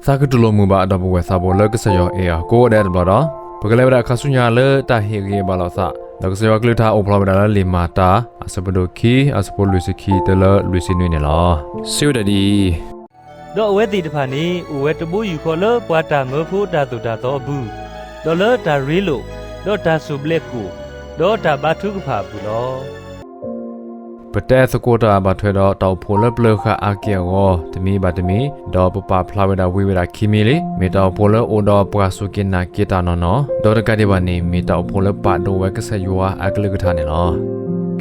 သးကတူၢ်လိာ်မုာ်ဘၣ်ဒီးပဝဲၢ်သးဘိလၢကစၢ်ယွၤအဲၣ်အီၤကိးဂၤဒဲးတဘျီဒီး, ပကလဲၤဝဲဒၣ်ခါဆူညါလၢတၢ်ဟ့ၣ်ဂံၢ်ဟ့ၣ်ဘါလိာ်သး, ဒီးကစၢ်ယွၤကလုၢ်ကထါအိၣ်ဖျါဝဲဒၣ်လၢလံာ်မၤတၢ် အဆၢဖိဒိၣ်ခံ အဆၢဖိလွံၢ်ဆံခံတုၤလၢလွံၢ်ဆံနွံန့ၣ်လီၤ. စံးဝဲဒၣ်ဒ်အံၤ, ဒီးအဝဲသ့ၣ်တဖၣ်န့ၣ် အိၣ်ဝဲတဘိယူၢ်ဃီလၢပှၤတၢ်မၢဖိတၢ်သိၣ်တၢ်သီအပူၤ, ဒီးလၢတၢ်ရ့လိာ်, ဒီးတၢ်စိၢ်ဘျဲးကိၣ်, ဒီးတၢ်ဘါထုကဖၣ်အပူၤလီၤ. ပတဲသကိးတၢ်ဘၣ်ထွဲဒီးတၢ်အိၣ်ဖှိၣ်လၢပျၢၤဃာ်အက့ၢ်အဂီၤတမံၤဘၣ်တမံၤ, ဒီးပပာ်ဖျါဝဲဒၣ်ဝံၤဝဲဒၣ်ခံမံၤလံ. မ့ၢ်တၢ်အိၣ်ဖှိၣ်လၢအိၣ်ဒီးပှၤစူၢ်က့ၤနာ်က့ၤတၢ်နီၢ်နီၢ်, ဒီးတကးဒံးဘၣ်န့ၣ် မ့ၢ်တၢ်အိၣ်ဖှိၣ်လၢပာ်ဒိၣ်ဝဲကစၢ်ယွၤအကလုၢ်ကထါန့ၣ်လီၤ.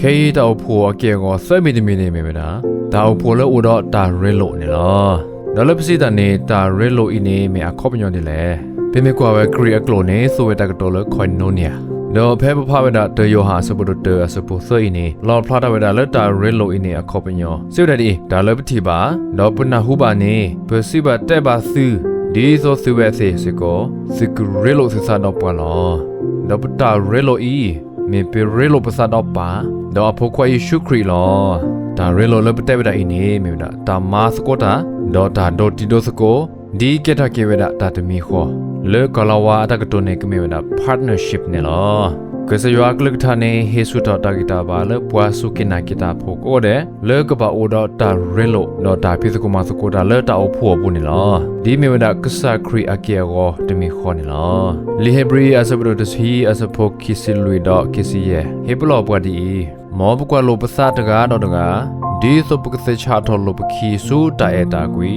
ခဲအံၤတၢ်အိၣ်ဖှိၣ်အက့ၢ်အဂီၤသၢမံၤတမံၤန့ၣ်မ့ၢ်ဝဲဒၣ် တၢ်အိၣ်ဖှိၣ်လၢအိၣ်ဒီးတၢ်ရ့လိာ်န့ၣ်လီၤ. ဒီးလၢပစံးတၢ်န့ၣ် တၢ်ရ့လိာ်အံၤန့ၣ်မ့ၢ်အခီပညီဒ်လဲၣ်. ပမ့ၢ်ကွၢ်ဝဲကရံၣ်အကျိာ်န့ၣ် သိၣ်ဝဲတၢ်ကတိၤလၢ koinonia, ဒီးဖဲပဖးဝဲဒၣ်တၢယိၤဟၣ်အဆၢဖိဒိၣ်တၢ အဆၢဖိသၢအံၤန့ၣ် လီၣ်ဖျါထီၣ်ဝဲဒၣ်လၢတၢ်ရ့လိာ်အံၤန့ၣ်အခီပညီ စံးဝဲဒၣ်ဒ်အံၤ, တၢ်လၢပထံၣ်ဘၣ်, ဒီးပနၢ်ဟူဘၣ်န့ၣ် ပစံးဘၣ်တဲဘၣ်သု, ဒ်သိးသုဝဲသ့ၣ်စ့ၢ်ကီး သုကရ့လိာ်သုသးဒီးပှၤလီၤ. ဒီးပတၢ်ရ့လိာ်အံၤ မ့ၢ်ပရ့လိာ်ပသးဒီးပၢ်, ဒီးအဖိခွါယ့ၣ်ၡူးခရံာ်လီၤ. တၢ်ရ့လိာ်လၢပတဲဝဲဒၣ်အံၤန့ၣ် မ့ၢ်ဝဲဒၣ်တၢ်မၤသကိးတၢ်, ဒီးတၢ်ဒိးတံၤဒိးသကိး, ဒ်ကဲထီၣ်က့ၤဝဲဒၣ်တၢ်တမံၤဃီ, လၢကီၢ်လၤဝါအတၢ်ကတိၤန့ၣ် ကမ့ၢ်ဝဲဒၣ် partnership န့ၣ်လီၤ. ကစၢ်ယွၤအကလုၢ်ကထါန့ၣ် ဟ့ၣ်ဆူၣ်ထီၣ်တၢ်ဂံၢ်တၢ်ဘါလၢပှၤစူၢ်က့ၤနာ်က့ၤတၢ်ဖိကိးဂၤဒဲး လၢကဘၣ်အိၣ်ဒီးတၢ်ရ့လိာ် ဒီးတၢ်ဖံးသကိးမၤသကိးတၢ်လၢတၢ်အိၣ်ဖှိၣ်အပူၤန့ၣ်လီၤ. ဒ်မ့ၢ်ဝဲဒၣ်ကစၢ်ခရံာ်အက့ၢ်အဂီၤတမံၤဃီန့ၣ်လီၤ. လံာ်ဧ့ၤဘြံၤအဆၢဖးဒိၣ်တဆံ အဆၢဖိခံဆံလွံၢ်ဒီးခံဆံယဲၢ် ဟ့ၣ်ပလီၢ်ပှၤဒ်အံၤ, မ်ပကွၢ်လိာ်ပသးတဂၤဒီးတဂၤ, ဒ်သိးပကသ့ၣ်ဆၣ်ထီၣ်လိာ်ပခံဆူတၢ်အဲၣ်တၢ်ကွံ,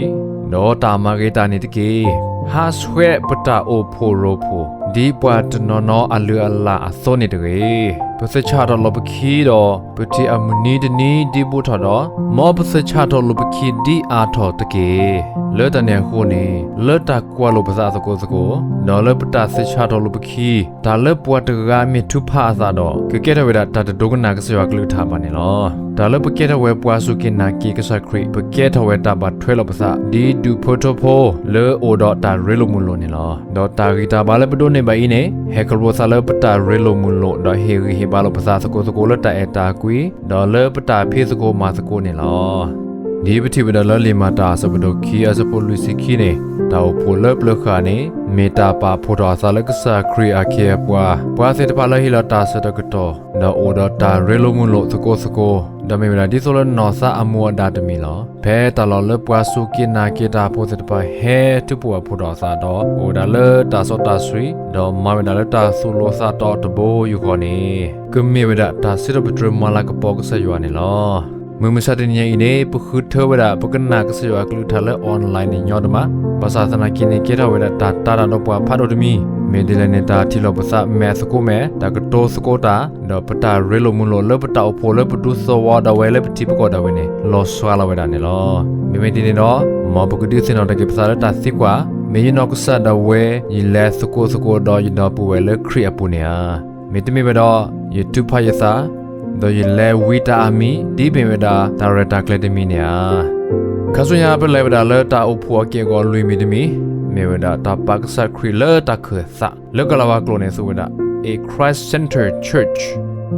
ဒီးတၢ်မၤဂ့ၤတၢ်န့ၣ်တက့ၢ်. ဟးဆှဲးပတၢ်အိၣ်ဖှိၣ်ရိဖှိၣ် ဒ်ပှၤတနီၤနီၤအလုၢ်အလၢ်အသိးန့ၣ်တဂ့ၤ. ပသ့ၣ်ဆၣ်ထီၣ်လိာ်ပခံဒီး ပထံၣ်အမုၢ်နံၤတနံၤဒ်ဘူးထီၣ်ဒီး, မ်ပသ့ၣ်ဆၣ်ထီၣ်လိာ်ပခံဒ်အါထီၣ်တက့ၢ်. လၢတၢ်န့ၣ်အဃိန့ၣ်, လၢတၢ်ကွၢ်လိာ်ပသးသကိးသကိး, ဒီးလၢပတၢ်သ့ၣ်ဆၣ်ထီၣ်လိာ်ပခံ, တၢ်လၢပှၤတဂၤမ့ၢ်ထုကဖၣ်အသးဒီး ကကဲထီၣ်ဝဲဒၣ်တၢ်တဒိကနၣ်ကစၢ်ယွၤကလုၢ်ကထါဘၣ်န့ၣ်လီၤ. တၢ်လၢပကဲထီၣ်ဝဲပှၤစူၢ်က့ၤနာ်က့ၤကစၢ်ခရံာ် ပကဲထီၣ်ဝဲတၢ်ဘၣ်ထွဲလိာ်ပသး ဒ်ဒူၣ်ဖိထၢဖိ လၢအိၣ်ဒီးတၢ်ရ့လိာ်မုာ်လိာ်န့ၣ်လီၤ. ဒီးတၢ်ဂံၢ်တၢ်ဘါလၢပဒိးန့ၢ်ဘၣ်အံၤန့ၣ် ဟဲခီဖျိသးလၢပတၢ်ရ့လိာ်မုာ်လိာ် ဒီးဟ့ၣ်ဂံၢ်ဟ့ၣ်ဘါလိာ်ပသးသကိးသကိးလၢတၢ်အဲၣ်တၢ်ကွံ, ဒီးလၢပတၢ်ဖံးသကိးမၤသကိးန့ၣ်လီၤ. ဒ်ပထံၣ်ဝဲဒၣ်လၢလံာ်မၤတၢ်အဆၢဖးဒိၣ်ခံ အဆၢဖိလွံၢ်ဆံခံန့ၣ်, တၢ်အိၣ်ဖှိၣ်လၢပျၢၤဃာ်န့ၣ် မ့ၢ်တၢ်ပာ်ဖှိၣ်ထီၣ်အသးလၢကစၢ်ခရံာ်အခ့အပှၤ, ပှၤသ့ၣ်တဖၣ်လၢဟ့ၣ်လီၤတၢ်ဆၢကတီၢ်, ဒီးအိၣ်ဒီးတၢ်ရ့လိာ်မုာ်လိာ်သကိးသကိး, ဒီးမ့ၢ်ဝဲဒၣ်ဒ်သိးလၢနီၢ်သးအမူအဒါတမံၤလီၤ. ဖဲတၢ်လီၢ်လၢပှၤစူၢ်က့ၤနာ်က့ၤတၢ်ဖိသ့ၣ်တဖၣ်ဟဲထုးဖှိၣ်အဖှိၣ်ထီၣ်အသးဒီး အိၣ်ဝဲဒၣ်လၢတၢ်စီတၢ်ဆှံ, ဒီးမၤဝဲဒၣ်လၢတၢ်သူၣ်လီသးတီတဘိယူၢ်ဃီန့ၣ်, ကမ့ၢ်ဝဲဒၣ်တၢ်စံးထီၣ်ပတြၢၤမၤလၤကပီၤကစၢ်ယွၤန့ၣ်လီၤ. မုၢ်မဆါတနံၤညါအံၤန့ၣ် ပဃုထၢဝဲဒၣ် ပကနၣ်ကစၢ်ယွၤအကလုၢ်ကထါလၢ online န့ၣ်ညီတမး, ဘၣ်ဆၣ်သနာ်က့န့ၣ် ကဲထီၣ်ဝဲဒၣ်တၢ်တာ်တၢ်ဒီးပှၤဖးဒိၣ်တမံၤ, မ့ၢ်ဒ်လဲၣ်န့ၣ် တၢ်ထံၣ်လိာ်ပသးမဲာ်သကိးမဲာ်, တၢ်ကတိၤသကိးတၢ်, ဒီးပတၢ်ရ့လိာ်မုာ်လိာ်လၢပတၢ်အိၣ်ဖှိၣ်လၢပဒူသဝီဒၣ်ဝဲလၢပထံပကီၢ်ဒၣ်ဝဲန့ၣ် လီၤစှၤလီၤဝဲဒၣ်န့ၣ်လီၤ. မ့မ့ၢ်ဒ်န့ၣ်ဒီး, မ်ပကဒုးသ့ၣ်နီၣ်ထီၣ်က့ၤပသးလၢတၢ်သံကွၢ်, မ့ၢ်ယနီၢ်ကစၢ်ဒၣ်ဝဲ ယလဲၤသကိးသကိးဒီးယဒီပုၢ်ဝဲၢ်လၢခရံာ်အပူၤန့ၣ်ဧါ. မ့တမ့ၢ်ဝဲဒီး, ယထုးဖးယသး, ဒီးယလဲၤဝံတၢ်အါမံၤ ဒ်မ့ၢ်ဝဲဒၣ်တၢ်ရဲၣ်တၢ်ကျဲၤတမံၤန့ၣ်ဧါ. ခါဆူညါပလဲၤဝဲဒၣ်လၢတၢ်အိၣ်ဖှိၣ်အက့ၢ်အဂီၤလွံၢ်မံၤတမံၤ, မ့ၢ်ဝဲဒၣ်တၢ်ပာ်ကစၢ်ခရံာ်လၢတၢ်ခၢၣ်သး, လၢကီၢ်လၤဝါကျိာ်န့ၣ် သိၣ်ဝဲဒၣ် A Christ-centered church.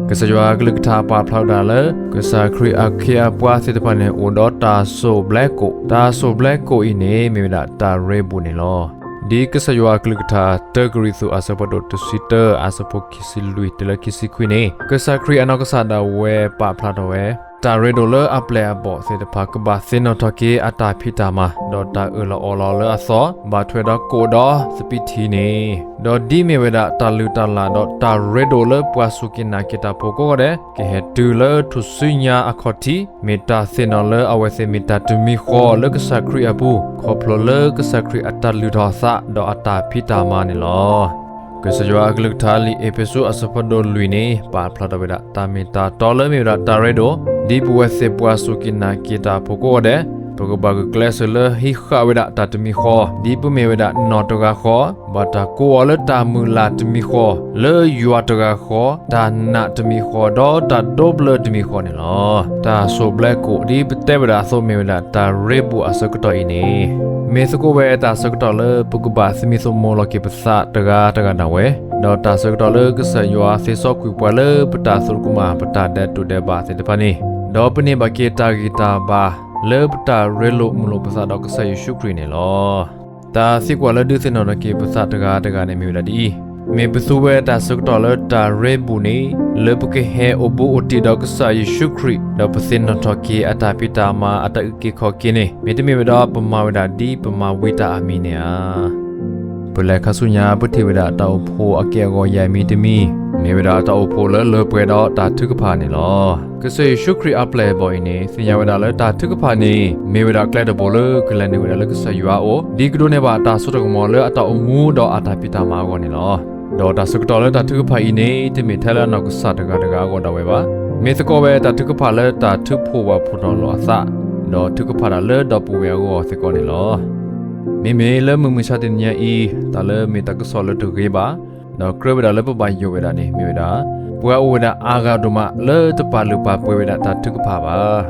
ကစၢ်ယွၤအကလုၢ်ကထါပာ်ဖျါဝဲဒၣ်လၢ ကစၢ်ခရံာ်အခ့အပှၤသ့ၣ်တဖၣ်န့ၣ် အိၣ်ဒီးတၢ်စိၢ်ဘျဲးကိၣ်, တၢ်စိၢ်ဘျဲးကိၣ်အံၤန့ၣ် မ့ၢ်ဝဲဒၣ်တၢ်ရ့ဘူးန့ၣ်လီၤ. ဒ်ကစၢ်ယွၤအကလုၢ်ကထါ တၢကရံၣ်သူး အဆၢဖးဒိၣ်တဆံတၢ အဆၢဖိခံဆံလွံၢ်တုၤလၢခံဆံခွံန့ၣ်, ကစၢ်ခရံာ်အနီၢ်ကစၢ်ဒၣ်ဝဲပာ်ဖျါထီၣ်ဝဲ တၢ်ရ့ဒိၣ်လၢအပျဲၢ်အဘီၣ်သ့ၣ်တဖၣ် ကဘၣ်သ့ၣ်နီၣ်ထီၣ်က့ၤအတၢ်ဖံးတၢ်မၤ, ဒီးတၢ်အၢၣ်လီၤအီလီၤလၢအသီ ဘၣ်ထွဲဒီးကိၣ်ဒီးသပံးထံန့ၣ်, ဒီးဒ်မ့ၢ်ဝဲဒၣ်တၢ်လုၢ်တၢ်လၢ်ဒီးတၢ်ရ့ဒိၣ်လၢပှၤစူၢ်က့ၤနာ်က့ၤတၢ်ဖိကိးဂၤဒဲး ကဟဲတုၤလၢထူၣ်စုညါအခီၣ်ထံး, မ့ၢ်တၢ်သ့ၣ်နီၣ်လၢအဝဲသ့ၣ်မ့ၢ်တၢ်တမံၤဃီလၢကစၢ်ခရံာ်အပူၤ ခီဖျိလၢကစၢ်ခရံာ်အတၢ်လုၢ်ထီၣ်အသးဒီးအတၢ်ဖံးတၢ်မၤန့ၣ်လီၤ. ကစၢ်ယွၤအကလုၢ်ကထါလံာ်အ့းဖ့းစူး အဆၢဖးဒိၣ်လွံၢ်န့ၣ် ပာ်ဖျါထီၣ်ဝဲဒၣ် တၢ်မ့ၢ်တၢ်တီလၢမ့ၢ်ဝဲဒၣ်တၢ်ရ့ဒိၣ်, ဒ်ပဝဲသ့ၣ်ပှၤစူၢ်က့ၤနာ်က့ၤတၢ်ဖိကိးဂၤဒဲး, ပကဘၣ်ဂုာ်ကျဲးစၢးလၢဟံးဃာ်ဝဲဒၣ်တၢ်တမံၤဃီ, ဒ်ပမ့ၢ်ဝဲဒၣ်နီၢ်တဂၤဃီ, ဘၣ်တၢ်ကိးအီၤလၢတၢ်မုၢ်လၢ်တမံၤဃီ, လၢယွၤတဂၤဃီ, တၢ်နာ်တမံၤဃီ, ဒီးတၢ်ဒိးဘျၢတမံၤဃီန့ၣ်လီၤ. တၢ်စိၢ်ဘျဲးကိၣ် ဒ်ပတဲဝဲဒၣ်အသိး မ့ၢ်ဝဲဒၣ်တၢ်ရ့ဘူးအဆၢကတီၢ်အံၤန့ၣ်, မ့ၢ်သကိးဝဲတၢ်ဆၢကတီၢ်လၢပကဘၣ်သမံသမိးလီၤက့ၤပသးတဂၤတဂၤဒၣ်ဝဲ, ဒီးတၢ်ဆၢကတီၢ်လၢကစၢ်ယွၤသ့စီကွံာ်ပှၤလၢပတၢ်သရူးကမၣ် ပတၢ်ဒဲးတိာ်ဒဲးဘးသ့ၣ်တဖၣ်န့ၣ်, ဒီးပန့ၢ်ဘၣ်က့ၤတၢ်ဂံၢ်တၢ်ဘါ လၢပတၢ်ရ့လိာ်မုာ်လိာ်ပသးဒီးကစၢ်ယ့ၣ်ၡူးခရံာ်န့ၣ်လီၤ. တၢ်သံကွၢ်လၢဒုးသ့ၣ်နီၣ်ထီၣ်က့ၤပသးတဂၤတဂၤန့ၣ်မ့ၢ်ဝဲဒၣ်ဒ်အံၤ, မ့ၢ်ပသူဝဲတၢ်ဆၢကတီၢ်လၢတၢ်ရ့ဘူးန့ၣ် လၢပကဟဲအိၣ်ဘူးအိၣ်တံၢ်ဒီးကစၢ်ယ့ၣ်ၡူးခရံာ် ဒီးပသ့ၣ်နီၣ်ထီၣ်က့ၤအတၢ်ဖံးတၢ်မၤအတၢ်အုၣ်က့ၤခီၣ်က့ၤန့ၣ် မ့တမ့ၢ်ဝဲဒီးပမၤဝဲဒၣ်ဒ်ပမၤဝံတၢ်အမံၤန့ၣ်ဧါ. ပလဲၤခါဆူညါ ပထံၣ်ဝဲဒၣ်တၢ်အိၣ်ဖှိၣ်အက့ၢ်အဂီၤယၤအမံၤတမံၤ မ့ၢ်ဝဲဒၣ်တၢ်အိၣ်ဖှိၣ်လၢလၢပှဲၤဒီးတၢ်ထုကဖၣ်န့ၣ်လီၤ. ကစၢ်ယ့ၣ်ၡူးခရံာ်အပျဲၢ်အဘီၣ်အံၤန့ၣ် သ့ၣ်ညါဝဲဒၣ်လၢတၢ်ထုကဖၣ်န့ၣ် မ့ၢ်ဝဲဒၣ်ကျဲတဘိလၢကလဲၤနုာ်ဝဲဒၣ်လၢကစၢ်ယွၤအအိၣ် ဒ်ကဒိးန့ၢ်ဘၣ်တၢ်စိတၢ်ကမီၤလၢအတၢ်အိၣ်မူဒီးအတၢ်ဖံးတၢ်မၤအဂီၢ်န့ၣ်လီၤ. ဒီးတၢ်ဆၢကတီၢ်လၢတၢ်ထုကဖၣ်အံၤန့ၣ် တမ့ၢ်ထဲလၢအနီၢ်ကစၢ်တဂၤတဂၤအဂီၢ်ဒၣ်ဝဲဘၣ်. မ့ၢ်သကိးဝဲတၢ်ထုကဖၣ်လၢတၢ်ထုကဖၣ်ဖိဝဲၢ်ဖိနီၢ်လိာ်အသး, ဒီးထုကဖၣ်တၢ်လၢဒီပုၢ်ဝဲၢ်အဂီၢ်စ့ၢ်ကီးန့ၣ်လီၤ. မ့မ့ၢ်လၢမုၢ်မဆါတနံၤညါအံၤ တၢ်လၢမ့ၢ်တၢ်ကစီၣ်လၢတဂ့ၤဘၣ် ဒီးကြၢးဝဲဒၣ်လၢပဘၣ်ယိၣ်ဝဲဒၣ်န့ၣ် မ့ၢ်ဝဲဒၣ် ပှၤအိၣ်ဝဲဒၣ်အါဂၤဒိၣ်မးလၢတပာ်လုၢ်ပာ်ပှ့ၤဝဲဒၣ်တၢ်ထုကဖၣ်ဘၣ်.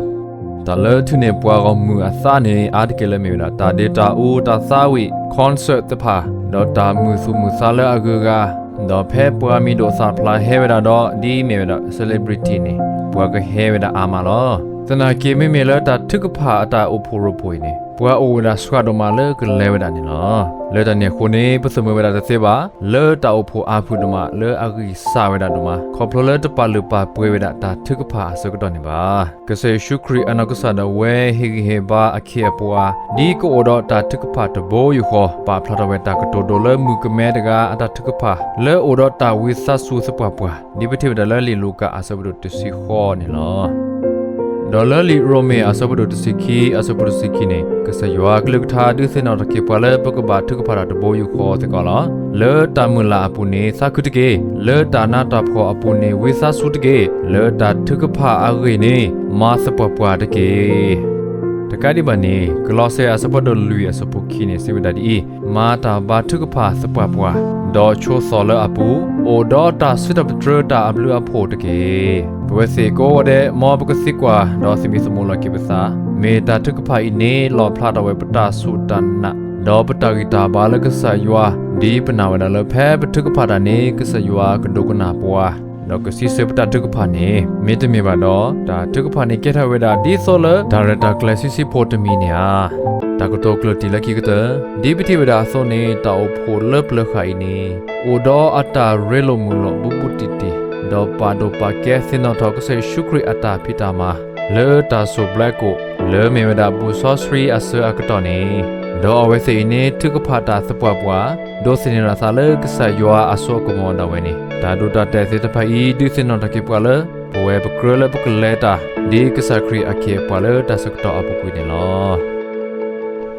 တၢ်လၢထုးန့ၢ်ပှၤဂီၢ်မုၢ်အသးန့ၣ် အါတက့ၢ်လၢမ့ၢ်ဝဲဒၣ် တၢ်ဒ့တၢ်အူ တၢ်သးဝံၣ် concert တဖၣ်, ဒီးတၢ်မုာ်သူၣ်မုာ်သးလၢအဂုၤအဂၤ, ဒီးဖဲပှၤမံၤဒိၣ်သၣ်ဖျါဟဲဝဲဒၣ်ဒီး ဒ်မ့ၢ်ဝဲဒၣ် celebrity န့ၣ် ပှၤကဟဲဝဲဒၣ်အါမးလီၤ. သနာ်က့ မ့မ့ၢ်လၢတၢ်ထုကဖၣ်အတၢ်အိၣ်ဖှိၣ်ရိဖှိၣ်အံၤန့ၣ် ပှၤအိၣ်ဝဲဒၣ်ဆှးဒိၣ်မးလၢကလဲၤဝဲဒၣ်န့ၣ်လီၤ. လၢတၢ်န့ၣ်အဃိန့ၣ် ပသးမုာ်ဝဲဒၣ်တသ့ဘၣ် လၢတၢ်အိၣ်ဖှိၣ်အါဖုၣ်ဒိၣ်မးလၢအဂံၢ်စၢ်ဝဲဒၣ်ဒိၣ်မး ခီဖျိလၢတပာ်လုၢ်ပာ်ပှ့ၤဝဲဒၣ်တၢ်ထုကဖၣ်အဆၢကတီၢ်န့ၣ်ဘၣ်. ကစၢ်ယ့ၣ်ၡူးခရံာ်အနီၢ်ကစၢ်ဒၣ်ဝဲဟ့ၣ်ဂံၢ်ဟ့ၣ်ဘါအခ့အပှၤ ဒ်ကအိၣ်ဒီးတၢ်ထုကဖၣ်တဘိယူၢ်ဃီ ပာ်ဖျါထီၣ်ဝဲတၢ်ကတိၤဒိလၢမုၣ်ကမဲတဂၤအတၢ်ထုကဖၣ် လၢအိၣ်ဒီးတၢ်ဝံသးစူၤသပှၢ်ပှၢ် ဒ်ပထံၣ်ဝဲဒၣ်လၢလံာ်လူၤကၣ်အဆၢဖးဒိၣ်တဆံဃိးန့ၣ်လီၤ. ဒီးလၢလံာ်ရိမ့ၤအဆၢဖးဒိၣ်တဆံခံ အဆၢဖိတဆံခံန့ၣ် ကစၢ်ယွၤအကလုၢ်ကထါဒုးသ့ၣ်နီၣ်ထီၣ်က့ၤပှၤလၢပကဘၣ်ထုကဖၣ်တၢ်တဘိယူၢ်ဃီစ့ၢ်ကီးလီၤ. လၢတၢ်မုၢ်လၢ်အပူၤန့ၣ်သးခုတက့ၢ်. လၢတၢ်နးတၢ်ဖှီၣ်အပူၤန့ၣ်ဝံသးစူၤတက့ၢ်. လၢတၢ်ထုကဖၣ်အဂ့ၢ်န့ၣ် မၤသပှၢ်ပှၢ်တက့ၢ်. တကးဒံးဘၣ်န့ၣ် ကလီးစဲအဆၢဖးဒိၣ်လွံၢ်အဆၢဖိခံန့ၣ် စံးဝဲဒၣ်ဒ်အံၤ, မၤတၢ်ဘါထုကဖၣ်သပှၢ်ပှၢ်, ဒီးဆိးသီၣ်လၢအပူၤ, အိၣ်ဒီးတၢ်စံးထီၣ်ပတြၢၤတၢ်အဘျုးအဖှိၣ်တက့ၢ်. ပဝဲသ့ၣ်ကိးဂၤဒဲး မ်ပကသံကွၢ်ဒီးသမံသမိးလီၤက့ၤပသး, မ့ၢ်တၢ်ထုကဖၣ်အံၤန့ၣ် လီၣ်ဖျါထီၣ်ဝဲပတၢ်စူၢ်တၢ်နာ် ဒီးပတၢ်ဂံၢ်တၢ်ဘါလၢကစၢ်ယွၤ, ဒ်ပနာ်ဝဲဒၣ်လၢဖဲပထုကဖၣ်တၢ်န့ၣ် ကစၢ်ယွၤကဒိကနၣ်ပှၤ ဒီးကစံးဆၢပတၢ်ထုကဖၣ်န့ၣ် မ့တမ့ၢ်ဘၣ်ဒီး တၢ်ထုကဖၣ်န့ၣ်ကဲထီၣ်ဝဲဒၣ်ဒ်သိးလၢတၢ်ရဲၣ်တၢ်ကျဲၤဆံးဆံးဖိတမံၤန့ၣ်ဧါ. တၢ်ကတိၤကျၢၢ်တံၢ်လၢခံကတၢၢ်, ဒ်ပထံၣ်ဝဲဒၣ်အသိးန့ၣ် တၢ်အိၣ်ဖှိၣ်လၢပျၢၤဃာ်အံၤန့ၣ် အိၣ်ဒီးအတၢ်ရ့လိာ်မုာ်လိာ်ဘူးဘူးတံၢ်တံၢ်, ဒီးပာ်ဒိၣ်ပာ်ကဲသ့ၣ်နီၣ်ထီၣ်ကစၢ်ယ့ၣ်ၡူးခရံာ်အတၢ်ဖံးတၢ်မၤ လၢတၢ်စိၢ်ဘျဲးကိၣ် လၢမ့ၢ်ဝဲဒၣ်ဘူၣ်စီဆှံအစၢၤအကတီၢ်န့ၣ်, ဒီးအဝဲသ့ၣ်အံၤန့ၣ် ထုကဖၣ်တၢ်သပှၢ်ပှၢ်, ဒိးသန့ၤလီၤသးလၢကစၢ်ယွၤအစိအကမီၤဒၣ်ဝဲန့ၣ် တၢ်ဒိၣ်တၢ်တဲာ်သ့ၣ်တဖၣ်အံၤ ဒုးသ့ၣ်နီၣ်ထီၣ်က့ၤပှၤလၢ ပဝဲပကြၢးလၢပကလဲၤတၢ် ဒ်ကစၢ်ခရံာ်အခ့အပှၤလၢတၢ်ဆၢကတီၢ်အပူၤကွံာ်န့ၣ်လီၤ.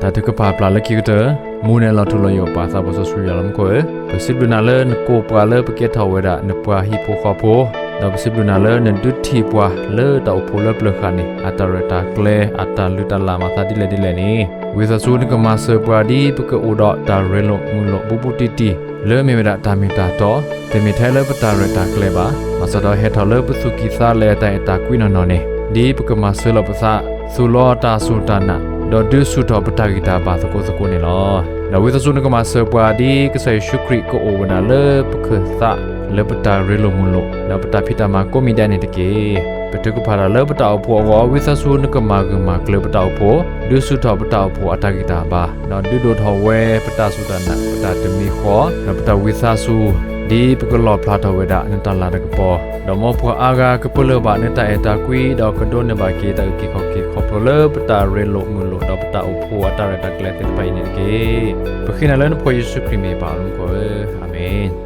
တၢ်ထုကဖၣ်အပျၢ်လၢခံကတၢၢ်, မူနၤလီၤထူလီၤယိာ်ပာ်သး ပစီဆှံယွၤလၢမူခိၣ်ဧၢ, ပစံးဘျုးနၤလၢနကိးပှၤလၢပကဲထီၣ်ဝဲဒၣ်နပှၤဟံၣ်ဖိဃီဖိ, ဒီးပစံးဘျုးနၤလၢနဒုးထံၣ်ပှၤလၢတၢ်အိၣ်ဖှိၣ်လၢပျၢၤဃာ်န့ၣ် အတၢ်ရဲၣ်တၢ်ကျဲၤ အတၢ်လုၢ်တၢ်လၢ်မၤသးဒ်လဲၣ်ဒ်လဲၣ်န့ၣ်, ဝံသးစူၤနကမၤစၢၤပှၤဒ်ပကအိၣ်ဒီးတၢ်ရ့လိာ်မုာ်လိာ်ဘူးဘူးတံၢ်တံၢ် လၢမ့ၢ်ဝဲဒၣ်တၢ်မ့ၢ်တၢ်တီ, တမ့ၢ်ထဲလၢပတၢ်ရဲၣ်တၢ်ကျဲၤဘၣ်, ဘၣ်ဆၣ်ဒီးဟဲထီၣ်လၢပသူၣ်ကံၢ်သးလဲအတၢ်အဲၣ်တၢ်ကွံနီၢ်နီၢ်န့ၣ်, ဒ်ပကမၤစၢၤလီၤပသး, သူၣ်လီၤတၢ်စူၢ်တၢ်နာ်, ဒီးဒုးဆူၣ်ထီၣ်ပတၢ်ဂံၢ်တၢ်ဘါသကိးသကိးန့ၣ်လီၤ. ဒီးဝံသးစူၤနကမၤစၢၤပှၤဒ်ကစၢ်ယ့ၣ်ၡူးခရံာ်ကအိၣ်ဝဲဒၣ်လၢပခၢၣ်သး လၢပတၢ်ရ့လိာ်မုာ်လိာ် ဒီးပတၢ်ဖံးတၢ်မၤကိးမံၤဒဲးန့ၣ်တက့ၢ်. ပထုကဖၣ်တၢ်လၢပတၢ်အိၣ်ဖှိၣ်အဂီၢ် ဝံသးစူၤနကမၤဂၢၢ်မၤကျၢၤပတၢ်အိၣ်ဖှိၣ်, ဒုးဆူၣ်ထီၣ်ပတၢ်အိၣ်ဖှိၣ်အတၢ်ဂံၢ်တၢ်ဘါ, ဒီးဒုးဒိၣ်ထီၣ်ဝဲပတၢ်စူၢ်တၢ်နာ်, ပတၢ်တမံၤဃီ, ဒီးပတၢ်ဝံသးစူၤ, ဒ်ပကလီၣ်ဖျါထီၣ်ဝဲဒၣ်နတၢ်လၤတၢ်ကပီၤ, ဒီးမ်ပှၤအါဂၤကပလၢၢ်ဘၣ်နတၢ်အဲၣ်တၢ်ကွံ, ဒီးကဒိးန့ၢ်ဘၣ်က့ၤတၢ်အုၣ်က့ၤခီၣ်က့ၤ ခီဖျိလၢပတၢ်ရ့လိာ်မုာ်လိာ် ဒီးပတၢ်အိၣ်ဖှိၣ်အတၢ်ရဲၣ်တၢ်ကျဲၤသ့ၣ်တဖၣ်အံၤန့ၣ်တက့ၢ်. ပဃ့နၤလၢနဖိယ့ၣ်ၡူးခရံာ်မ့ၢ်ပၢ်လၢမူခိၣ်ဧၢ, အၤမ့ၣ်.